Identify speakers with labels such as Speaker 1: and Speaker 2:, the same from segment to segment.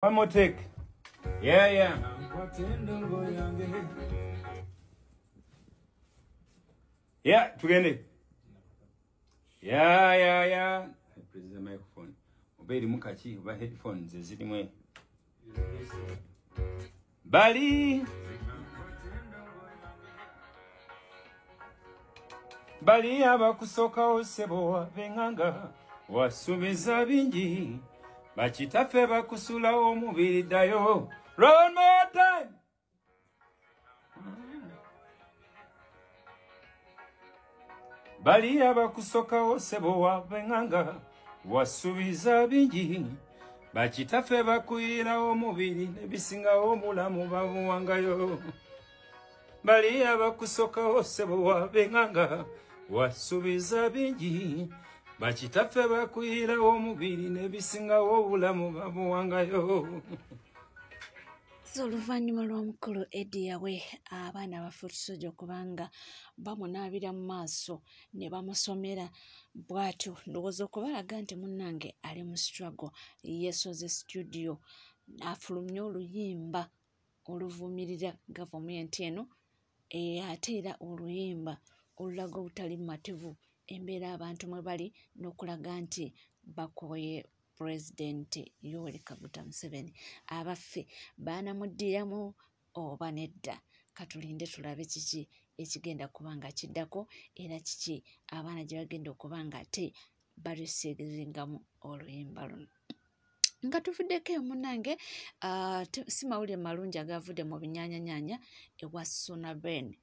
Speaker 1: One more take. Yeah, yeah. Yeah, tugende. Yeah, yeah, yeah. Press the microphone. Obey the mukachi, oba headphones, ezirimwe. Bali. Bali abakusoka osebo benganga wasubiza bingi bakitaffe bakusula omubiri ddayo. One more time. Bali abakusoka osebo benganga wasubiza bingi bakitaffe bakuyira omubiri nebisingawo omulamu babuwangayo. Bali abakusoka osebo benganga wasubiza bingi bakitaffe bakuyira omubiri nebisingawo obulamu babuwangayo.
Speaker 2: Oluvannyuma lw'omukulu Eddy Yawe abaana ba Foot Soldier kubanga bamunaabira mu maaso ne bamusomera bw'atyo ndowooza okubalaga nti munnange ali mu struggle yeesoze studio afulumye oluyimba oluvumirira gavumenti eno ate era oluyimba olulaga obutali bumativu embeera abantu mwe bali n'okulaga nti bakooye President Yoweri Kaguta Museveni. Abaffe baanamuddiramu oba nedda? Katulinde tulabe kiki ekigenda kuba nga kiddako era kiki abaana gye bagenda okuba nga ate balusiizingamu oluyimba luno. Nga tuvuddeko eyo munnange, si mawulire malungi agavudde mu binyaanyanyaanya ewa Suna Ben.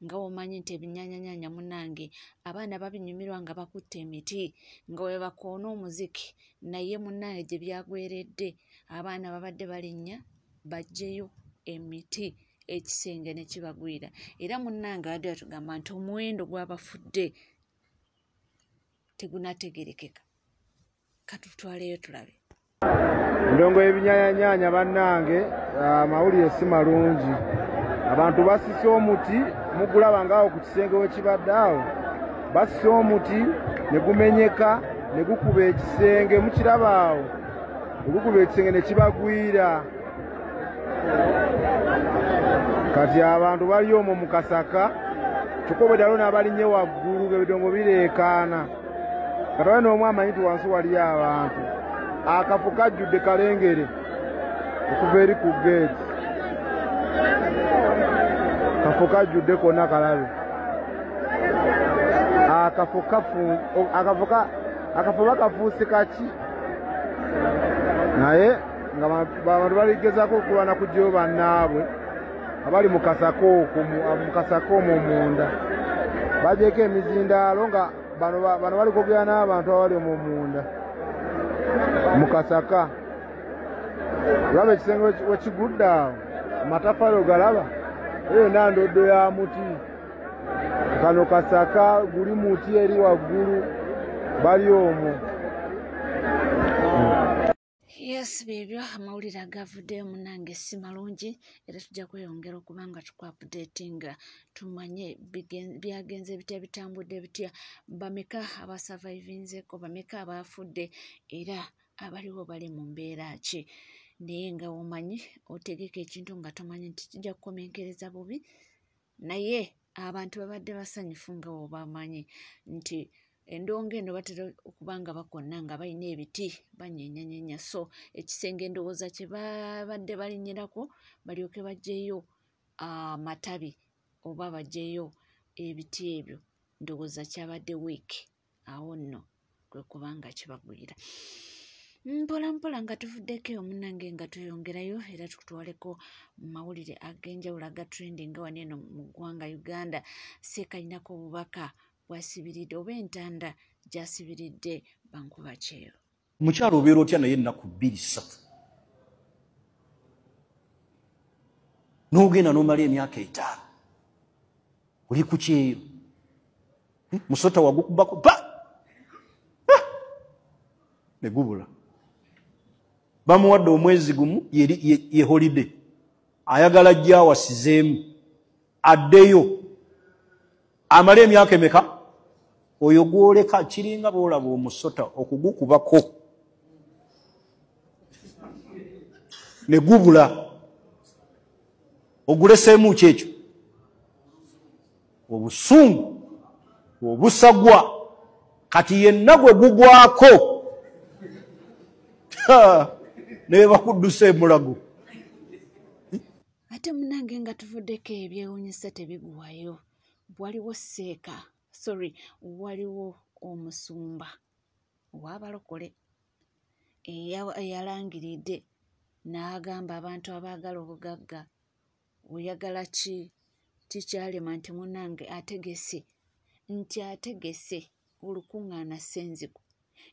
Speaker 2: Nga womanyi nti ebinyaanyanyaanya munnange abaana babinyumirwa nga bakutte emiti nga we bakoona omuziki, naye munnange gye byagweredde abaana babadde balinnya baggyeyo emiti ekisenge ne kibagwira. Era munnange badde batugamba nti omuwendo gw'abafudde tegunategerekeka. Katutwaleyo tulabe.
Speaker 3: Ndongo y'ebinyaanyanyaanya bannange, amawulire si malungi. Abantu basise omuti, mugulaba ngaawo ku kisenge we kibadde awo, basise omuti ne gumenyeka ne gukuba ekisenge, mukiraba awo, ne gukuba ekisenge ne kibagwira. Kati abantu bali omwo mu kasaka, kyokka obwedda waliwo n'abalinnye waggulu ng'ebidongo bireekaana. Kati waliwo n'omu amanyi nti wansi waliyo abantu. Akafo kajjudde kalengere okuva eri ku geeti. Akafo kajjudde konna kalabe. Akafo bakafuuse kaki, naye nga abantu baligezaako okulwana kuggyayo bannaabwe abali mu kasaka okwo, mu kasaka omwo munda. Bagyeko emizindaalo nga bano bali kwogera n'abantu abali omwo munda mu kasaka. Olaba ekisenge we kigudde awo, amataffaali ogalaba, eyo yonna ndoddo ya muti. Kano kasaka guli muti eri waggulu, bali omwo.
Speaker 2: Yes, byebyo amawulire agavuddeyo munnange si malungi, era tujja kweyongera okuba nga tuku-updatinga tumanye byagenze bitya, bitambudde bitya, bameka abasurvivinzeeko, bameka abafudde, era abaliwo bali mu mbeera ki. Naye nga womanyi otegeka ekintu nga tomanyi nti kijja kukomenkereza bubi, naye abantu babadde basanyufu nga bw'obamanyi nti endongo eno batera okuba nga bakonna nga balina ebiti banyenyanyenya, so ekisenge endowooza kye babadde balinnyirako balyoke baggyeyo amatabi oba baggyeyo ebiti ebyo, ndowooza kyabadde wiiki awo nno kwe kubanga kibagwira. Mpola mpola nga tuvuddeko eyo munnange nga tweyongerayo era tukutwaleko mu mawulire ag'enjawulo aga trending nga wano eno mu ggwanga Uganda. Seekalinako obubaka bw'asibiridde oba entanda gy'asibiridde bankuba kyeyo.
Speaker 4: Mukyalo obeera otya naye ennaku 2 3 n'ogenda n'omala emyaka 5 oli ku kyeyo, musota wagukubako pa ne gubula. Bamuwadde omwezi gumu ye holiday, ayagala ajje awasizeemu addeyo amale emyaka emeka. Oyo gwoleka kiringa bw'olaba omusota okugukubako. Ne gubula. Oguleseemu ki ekyo? Obusungu, obusagwa. Kati yenna gwe gugwako ne bakuddusa emulago.
Speaker 2: Ate munnange nga tuvuddeko ebyewuunyisa tebiguwayo. Waliwo seeka, sorry, waliwo omusumba ow'abalokole eyalangiridde n'agamba abantu abaagala obugagga, oyagala ki? Kikyalema nti munnange ategese, nti ategese olukuŋŋaana Ssenzigu,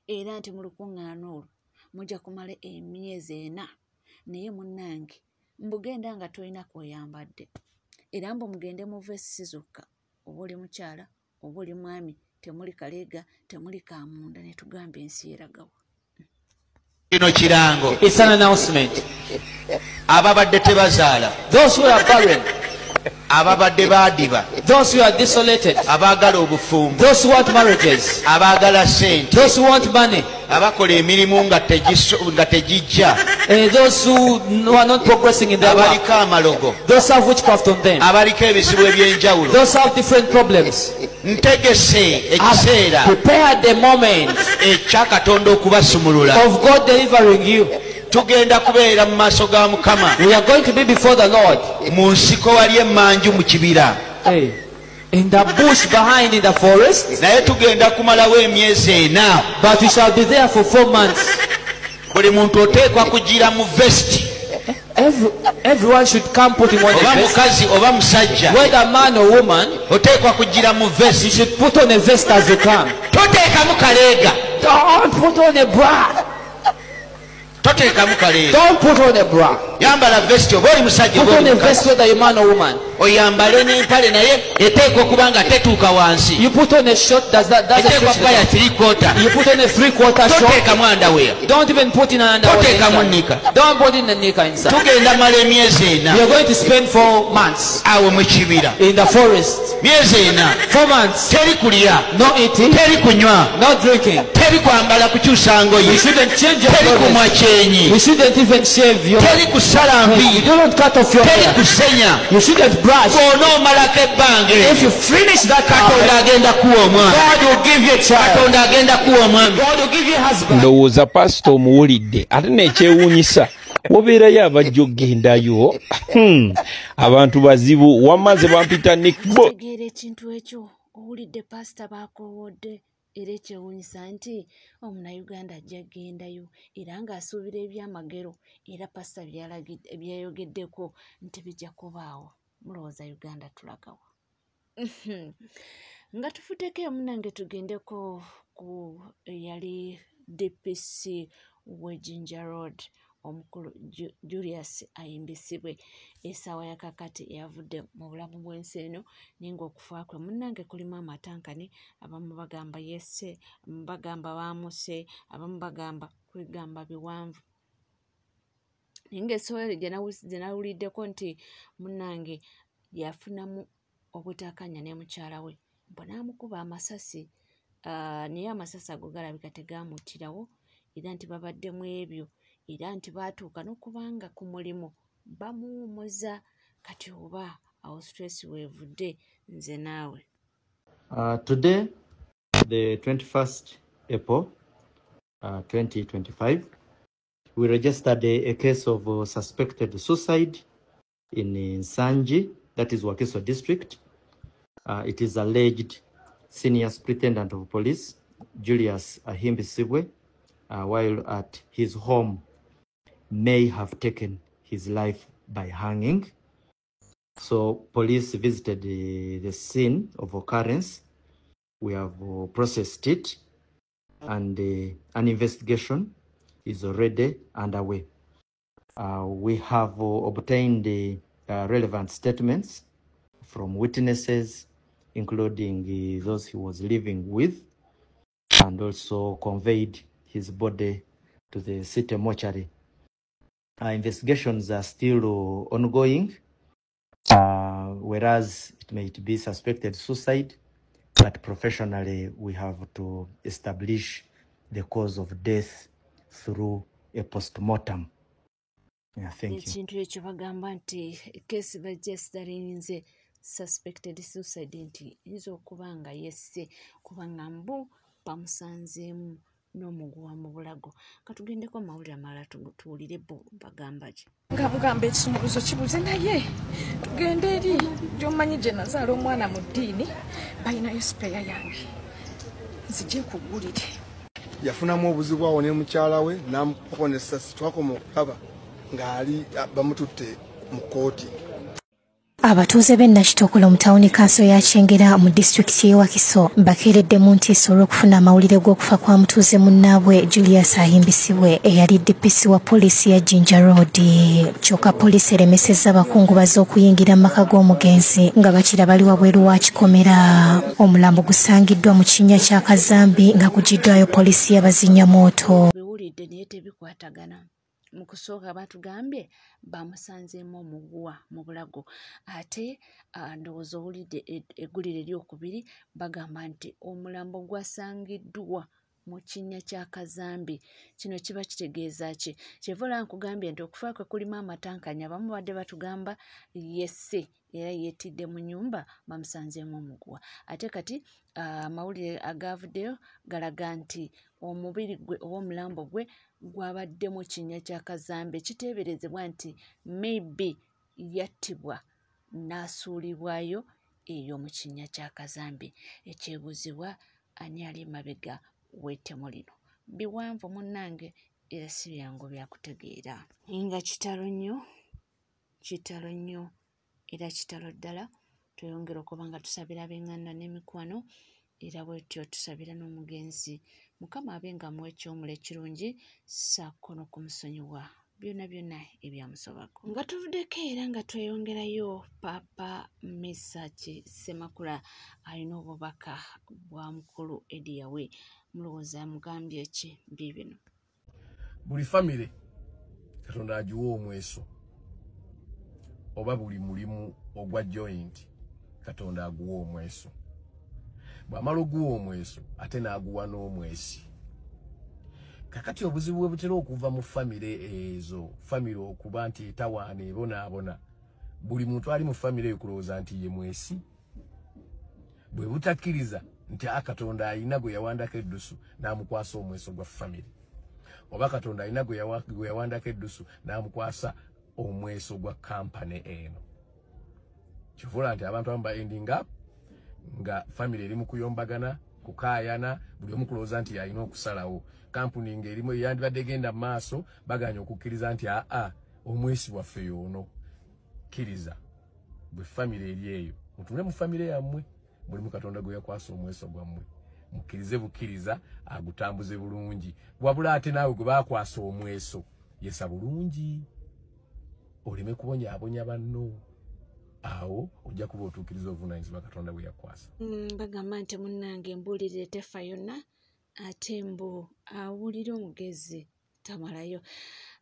Speaker 2: era nti mu lukuŋŋaana olwo mujja kumala emyezi 4, naye munnange mbugenda nga tolina kw'oyambadde, era mbu mugende mu vesisi zokka, oba oli mukyala oba oli mwami, temuli kaleega, temuli kamunda, ne tugamba ensi eragawa.
Speaker 5: Kino kirango.
Speaker 6: It's an announcement.
Speaker 5: Ababadde tebazaala.
Speaker 6: Those who are barren.
Speaker 5: Ababadde baadiba.
Speaker 6: Those who are desolated.
Speaker 5: Abaagala obufumbo.
Speaker 6: Those who want marriages.
Speaker 5: Abaagala ssente.
Speaker 6: Those who want money.
Speaker 5: Abakola emirimu nga tegijja.
Speaker 6: Those who are not progressing in their work.
Speaker 5: Abaliko amalogo.
Speaker 6: Those who have witchcraft on them.
Speaker 5: Abaliko ebizibu eby'enjawulo.
Speaker 6: Those who have different problems.
Speaker 5: Ntegese ekiseera.
Speaker 6: Prepared the moment.
Speaker 5: Ekya Katonda okubasumulula.
Speaker 6: Of God delivering you.
Speaker 5: Tugenda kubeera mu maaso ga Mukama.
Speaker 6: We are going to be before the Lord.
Speaker 5: Mu nsiko wali emmanju mu kibira.
Speaker 6: Hey. In the bush behind in the forest.
Speaker 5: Naye tugenda kumalawo emyezi 4.
Speaker 6: But we shall be there for 4 months.
Speaker 5: Buli muntu oteekwa kugira mu vest.
Speaker 6: Everyone should come putting on a vest.
Speaker 5: Oba mukazi oba musajja.
Speaker 6: Whether man or woman.
Speaker 5: Oteekwa kugira mu vest.
Speaker 6: You should put on a vest as you come.
Speaker 5: Toteekamu kaleega.
Speaker 6: Don't put on a bra.
Speaker 5: Toteekamu kaleega.
Speaker 6: Don't put on a bra.
Speaker 5: Yambala vest oba oli musajja
Speaker 6: Put
Speaker 5: oba
Speaker 6: on
Speaker 5: oli
Speaker 6: a vest
Speaker 5: mukazi.
Speaker 6: whether you're man or woman.
Speaker 5: Oyambale n'empale naye eteekwa okuba nga tetuuka wansi.
Speaker 6: You put on a short, does that, does a
Speaker 5: Eteekwa kuba ya 3/4.
Speaker 6: You put on a 3/4 short.
Speaker 5: Toteekamu underwear.
Speaker 6: Don't even put in an underwear.
Speaker 5: Toteekamu
Speaker 6: inside.
Speaker 5: nika.
Speaker 6: Don't put in a nika inside.
Speaker 5: Tugenda mala emyezi 4.
Speaker 6: We are going to spend 4 months.
Speaker 5: Awo mu kibira.
Speaker 6: In the forest.
Speaker 5: Myezi 4.
Speaker 6: 4 months.
Speaker 5: Teri kulya.
Speaker 6: No eating.
Speaker 5: Teri kunywa.
Speaker 6: No drinking.
Speaker 5: Teri kwambala kukyusa ngoye.
Speaker 6: You shouldn't change your
Speaker 5: Teri
Speaker 6: clothes.
Speaker 5: kumwa kyenyi.
Speaker 6: You shouldn't even shave your.
Speaker 5: Teri kusala
Speaker 6: You
Speaker 5: nviiri.
Speaker 6: don't cut off your
Speaker 5: Teri
Speaker 6: hair.
Speaker 5: kusenya.
Speaker 6: You shouldn't brush.
Speaker 5: Bw'onoomalako ebbanga
Speaker 6: If you finish that
Speaker 5: Katonda agenda kuwa omwana.
Speaker 6: God will give you a child.
Speaker 5: Katonda agenda kuwa omwami.
Speaker 6: God will give you a husband.
Speaker 7: Ndowooza pasita omuwulidde, ate nekyewuunyisa wobeerayo abajja okugendayo. Abantu bazibu, wamma nze bampita Nick Bo.
Speaker 2: Kitegeera ekintu ekyo, owulidde pasita baakowodde, era ekyewuunyisa nti omunnayuganda ajja kugendayo era ng'asuubira ebyamagero, era pasita byayogeddeko nti bijja kubaawo. Mulowooza Uganda tulagawa? Nga tufuddeko munnange tugendeko ku eyali DPC w'e Jinja Road, omukulu Julius Ahimbisibwe, essaawa ya kaakati eyavudde mu bulamu bw'ensi eno, naye ng'okufa kwe munnange kulimu amatankane. Abamu bagamba yesse, abamu bagamba baamusse, abamu bagamba kwegamba biwanvu. Naye ng'essaawa gye nawuliddeko nti munnange yafunamu obutakkaanya ne mukyala we, mbu n'amukuba amasasi, naye amasasi ago galabika tegaamuttirawo, era nti babadde mu ebyo, era nti baatuuka n'okubanga ku mulimu bamuwummuza. Kati oba awo stress weevudde nze naawe.
Speaker 8: Today, the 21st April, 2025, we registered a case of suspected suicide in Nsangi, that is Wakiso district. It is alleged Senior Superintendent of Police, Julius Ahimbisibwe, while at his home, may have taken his life by hanging. So police visited the scene of occurrence. We have processed it, and an investigation is already underway. We have obtained the relevant statements from witnesses, including those he was living with, and also conveyed his body to the city mortuary. Investigations are still ongoing, whereas it may be suspected suicide, but professionally we have to establish the cause of death through a postmortem.
Speaker 2: Ekintu ekyo bagamba nti kesi bajestarinze suspected suicide nti eyinza okuba nga yesse kubanga mbu bamusanzeemu n'omuguwa mu bulago. Katugendeko amawulire amalala tuwulire bo bagamba ki.
Speaker 9: Nga bugamba ekisumuluzo kibuze naye tugende eri gy'omanyi gye nazaala omwana mu ddiini balinayo sipeeya yange nzije kuggulire.
Speaker 3: Yafunamu obuzibu awo ne mukyala we n'amukubako n'essasi twakoma okulaba ng'ali bamututte mu kkooti.
Speaker 10: Abatuuze b'e Nakitokolo mu tawuni kanso ya Kyengera mu disitulikiti y'e Wakiso bakeeredde mu ntiisa olw'okufuna amawulire g'okufa kwa mutuuze munnaabwe Julius Ahimbisibwe eyali DPC wa poliisi ya Jinja Road. Kyokka poliisi eremesezza abakungubazi okuyingira mu maka g'omugenzi nga bakira bali wabweru wa kikomera. Omulambo gusangiddwa mu kinnya kya Kazambi nga gugiddwayo poliisi y'abazinyamwoto.
Speaker 2: Biwulidde naye tebikwatagana. Mu kusooka batugambye bamusanzeemu omuguwa mu bulago, ate ndowooza owulidde eggulire eryokubiri bagamba nti omulambo gwasangiddwa mu kinnya kya Kazambi. Kino kiba kitegeeza ki? Kyeva olaba nkugambye nti okufa kwe kulimu amatankanya. Abamu badde batugamba yesse era yeetidde mu nnyumba bamusanzeemu omuguwa, ate kati amawulire agaavuddeyo galaga nti omubiri gwe oba omulambo gwe gwabadde mu kinnya kya Kazambi. Kiteeberezebwa nti maybe yattibwa n'asuulibwayo eyo mu kinnya kya Kazambi. Ekyebuuzibwa ani ali emabega w'ettemu lino? Biwanvu munnange era si byangu byakutegeera. Nga kitalo nnyo, kitalo nnyo era kitalo ddala. Tweyongera okuba nga tusabira ab'enganda n'emikwano, era bwetyo tusabira n'omugenzi Mukama abe nga amuwa ekyomula ekirungi ssaako n'okumusonyiwa byonna byonna ebyamusobako. Nga tuvuddeko era nga tweyongerayo, Papa Mesach Ssemakula alina obubaka bwa mukulu Eddy Yawe. Mulowooza yamugambye ki bibino?
Speaker 11: Buli famire Katonda agiwa omweso, oba buli mulimu ogwa joint Katonda aguwa omweso. Bw'amala oguwa omweso ate n'aguwa n'omwesi. Kakati obuzibu bwe butera okuva mu famire ezo, famire okuba nti etawaana ebonaabona, buli muntu ali mu famire eyo kulowooza nti ye mwesi. Bwe butakkiriza nti Katonda alina gwe yawandako eddusu n'amukwasa omweso gwa famire, oba Katonda alina gwe yawandako eddusu n'amukwasa omweso gwa kampani eno. Kivula nti abantu abamu ba ending up nga famire erimu kuyombagana, kukaayana, buli omu kulowooza nti yalina okusalawo. Kampuni ng'erimu eyandibadde egenda mu maaso baganya okukkiriza nti aa omwesi waffe y'ono. Kkiriza bwe famire eri eyo, mutunule mu famire yammwe, mulimu Katonda gwe yakwasa omweso gwammwe, mukkirize bukkiriza agutambuze bulungi. Wabula ate naawe gwe baakwasa omweso yesa bulungi, oleme kubonyaabonya banno. Awo ojja kuba otuukiriza obuvunaanyizibwa Katonda bwe yakwasa.
Speaker 2: Bagamba nti munnange embuulire tefa yonna, ate mbu awulira omugezi tamalayo.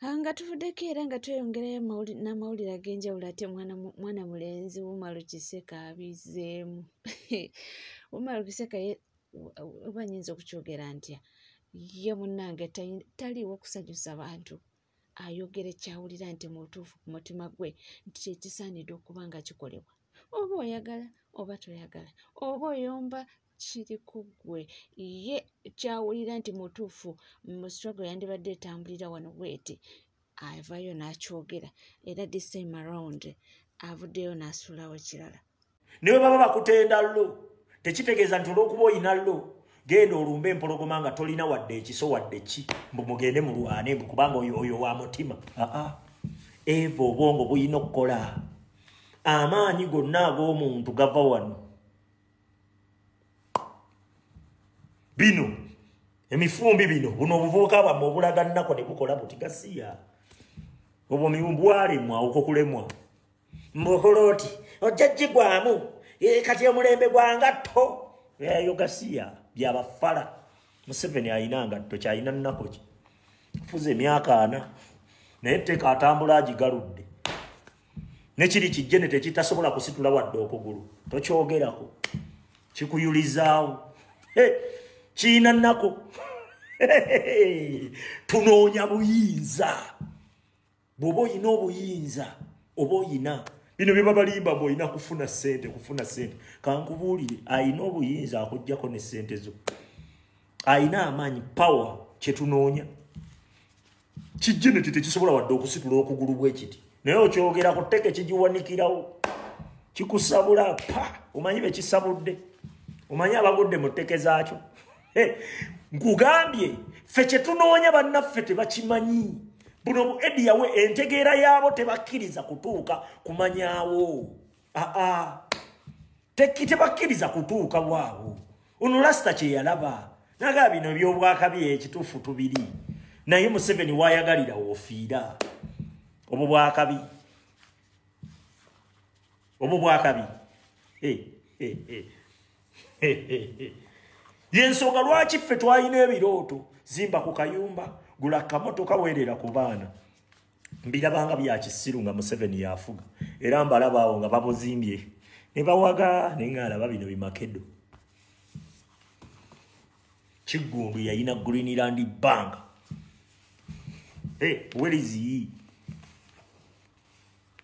Speaker 2: Nga tuvuddeko era nga tweyongerayo n'amawulire ag'enjawulo, ate mwana mulenzi Umaru Kiseka abizeemu. Umaru Kiseka oba nnyinza okukyogera ntya, ye munnange taliiwo kusanyusa bantu. Ayogera kyawulira nti mutuufu ku mutima gwe nti kyekisaanidde okuba nga kikolebwa, oba oyagala oba toyagala, oba oyomba kiri ku ggwe. Ye kyawulira nti mutuufu mu struggle yandibadde etambulira wano bweti, avaayo n'akyogera. Era this time around avuddeyo n'asuulawo kirala.
Speaker 12: Ne bwe baba bakutenda llo tekitegeeza nti olw'okuba oyina llo genda olumbe empologoma nga tolina wadde ekiso wadde ki, mbu mugende mulwane mbu kubanga oyo wa mutima. Aa, eva obwongo buyina okukola. Amaanyi gonna ag'omuntu gava wano. Bino emifumbi bino, buno obuvubuka bwammwe obulaga nnako ne bukola buti gasiya. Obwo bwalemwa okwo kulemwa. Mbukola oti ojja gigwamu kati omulembe gwa ngatto eyo gasiya byabafala. Museveni alina ngatto kyalina nnako ki, fuza emyaka 4 naye etteeka atambula agigaludde. Nekiri kijjene tekitasobola kusitula wadde okugulu, tokyogerako, kikuyulizaawo. Kiina nnako. Tunoonya buyinza. Bw'oba oyina obuyinza oba oyina bino bye babalimba bw'olina kufuna ssente, kufuna ssente. Kankubuulire, ayina obuyinza akuggyako ne ssente zo, ayina amaanyi, power kyetunoonya. Kijjene tekisobola wadde okusitula okugulu bwe kiti, naye okyogerako tteke kigiwanikirawo, kikusabula pa. Omanyi be kisabudde, omanyi abagudde mu tteke zaakyo. Nkugambye ffe kyetunoonya bannaffe tebakimanyi. Buno bu Eddy Yawe entegeera yaabo tebakkiriza kutuuka kumanyaawo. Aa, tebakkiriza kutuuka waawo. Ono Lasita kye yalaba naga bino ebyobwakabi ekituufu tubiri, naye Museveni waayagalira woofiira. Obwo bwakabi, obwo bwakabi. Yensonga lwaki ffe twalina ebirooto, zimba ku kayumba, gula kamotoka, weerera ku baana. Mbirabanga bya kisiru nga Museveni yafuga, era mbalaba awo nga babuzimbye ne bawaga, ne ngaalaba bino bimakedo. Kiggundu yayina Greenland Bank. Where is he?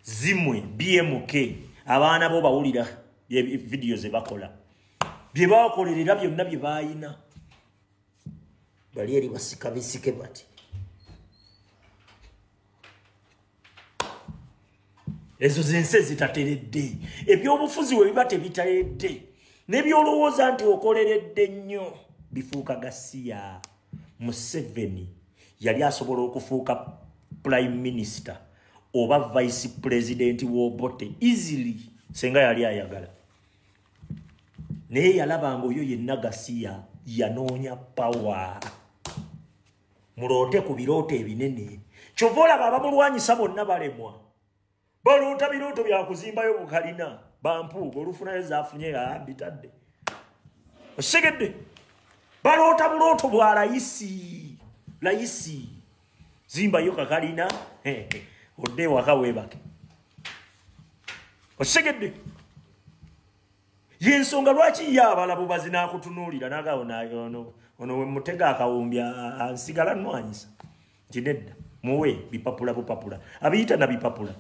Speaker 12: Zimwe BMK abaana bo bawulira video ze bakola, bye bakolerera byonna bye bayina, bali eri basika bisike bati. Ezo zense zitateredde, ebyobufuzi we biba tebitateredde, n'ebyolowooza nti okoleredde nnyo bifuuka gasiya. Museveni yali asobola okufuuka prime minister oba vice president w'Obote easily senga yali ayagala, naye yalabanga oyo yenna gasiya, yanoonya power. Muloote ku birooto ebinene. Kyova olaba abamulwanyisa bonna balemwa, baloota birooto bya kuzimbayo bukalina, bampuuga olufunayo zaafunye bitadde. Okitegedde? Baloota bulooto bwa layisi layisi, zimbayo kakalina odde ewaka weebake. Okitegedde? Yensonga lwaki ye abalabo bazinaakutunuulira nagawo ono we mutega akawumbi ansigala nnwanyisa nti nedda, muwe bipapula bupapula, abiyita na bipapula,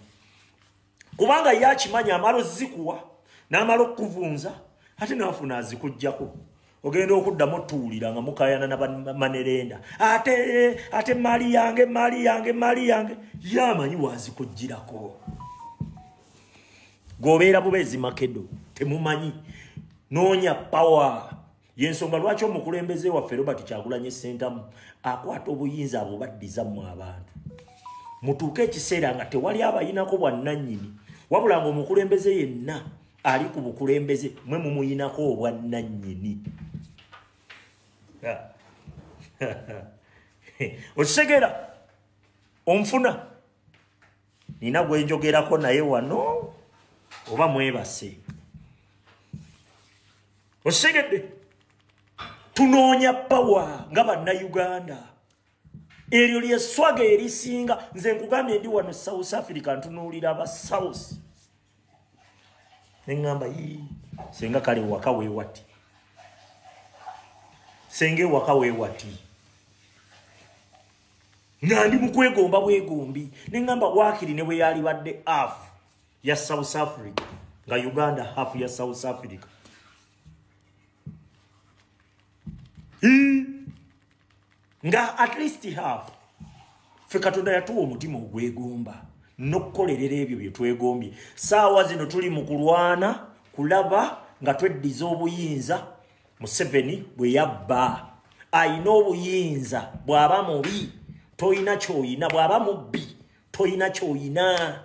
Speaker 12: kubanga ye akimanya amala ozikuwa n'amala okukuvunza ate n'afuna azikuggyako. Ogenda okuddamu otuwulira nga mukayana na bamanerenda, ate maali yange, maali yange, maali yange. Ye amanyi waazikuggyirako. Gwobeera bubeezi makedo, temumanyi. Noonya power. Yensonga lwaki omukulembeze waffe Robert Kyagulanyi Ssentamu akwata obuyinza abo baddizamu abantu. Mutuuke ekiseera nga tewali abayinako bwannannyini, wabula ng'omukulembeze yenna ali ku bukulembeze mwe mumuyinako obwannannyini. Okitegeera? Onfuna? Nina gwe njogerako naye wano oba mwebase. Okitegedde? Tunoonya power nga bannayuganda. Eryo lyeswaga erisinga. Nze nkugambye ndi wano South Africa ntunuulira aba South, neŋŋamba yii, senga kale waka weewati, senga ewaka weewati, nga ndi mu kwegomba bwegombi. Neŋŋamba waakiri ne bwe yalibadde half ya South Africa, nga Uganda half ya South Africa. Nga at least half. Ffe Katonda yatuwa omutima ogwegomba n'okukolerera ebyo bye twegombye. Saawa zino tuli mu kulwana kulaba nga tweddiza obuyinza Museveni bwe yabba. Ayina obuyinza, bw'aba mubi toyina ky'oyina, bw'aba mubbi toyina ky'oyina,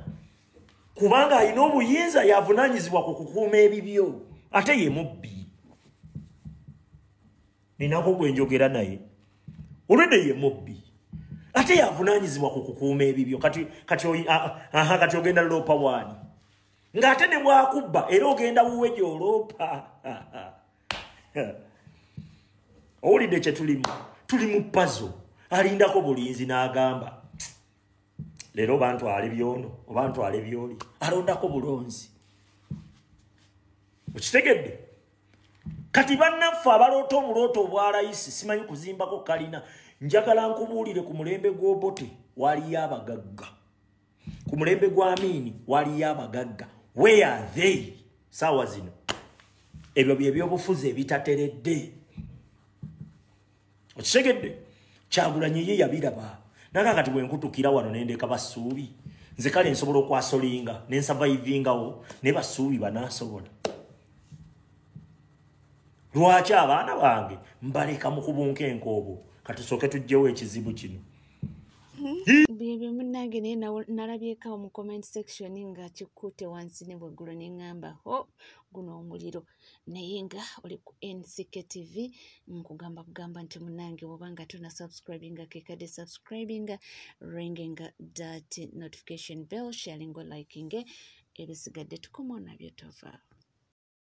Speaker 12: kubanga ayina obuyinza, yavunaanyizibwa ku kukuuma ebibyo, ate ye mubbi. Ninako gwe njogera naye olwedde ye mubbi, ate yavunaanyizibwa ku kukuuma ebibyo. Kati ogenda loopa waani ng'ate ne bwakubba era ogenda wuwe gy'oloopa. Owulidde kye tulimu? Tuli mu pazo, alindako bulinzi n'agamba leero bantwale byono oba ntwale byoli, alondako bulonzi. Okitegedde? Kati bannaffe abaloota obulooto obwa layisi, simanyi kuzimbako kalina, njagala nkubuulire ku mulembe gw'Obote waliyo abagagga. Ku mulembe gwa Amini waliyo abagagga. Where are they saawa zino? Ebyo byebyobufuzi ebitateredde. Okitegedde? Kyagulanyi ye yabiraba. Nakakati bwe nkutukira wano nendeka basuubi, nze kale nsobola okwasolinga nensurvivingawo, ne basuubi banaasobola. Lwaki abaana bange mbaleka mu kubunkenke obwo? Katusooke tuggyewo ekizibu kino.
Speaker 2: Byebyo munnange, naye nalabyeko mu comment section nga kikutte wansi ne bweggulo, ne ŋŋamba ho guno omuliro. Naye nga oli ku NCK TV, nkugamba kugamba nti munnange bw'oba nga tona subscribinga, kekadde subscribinga, ringinga that notification bell, sharing, liking, ebisigadde tukoma nabyo tova.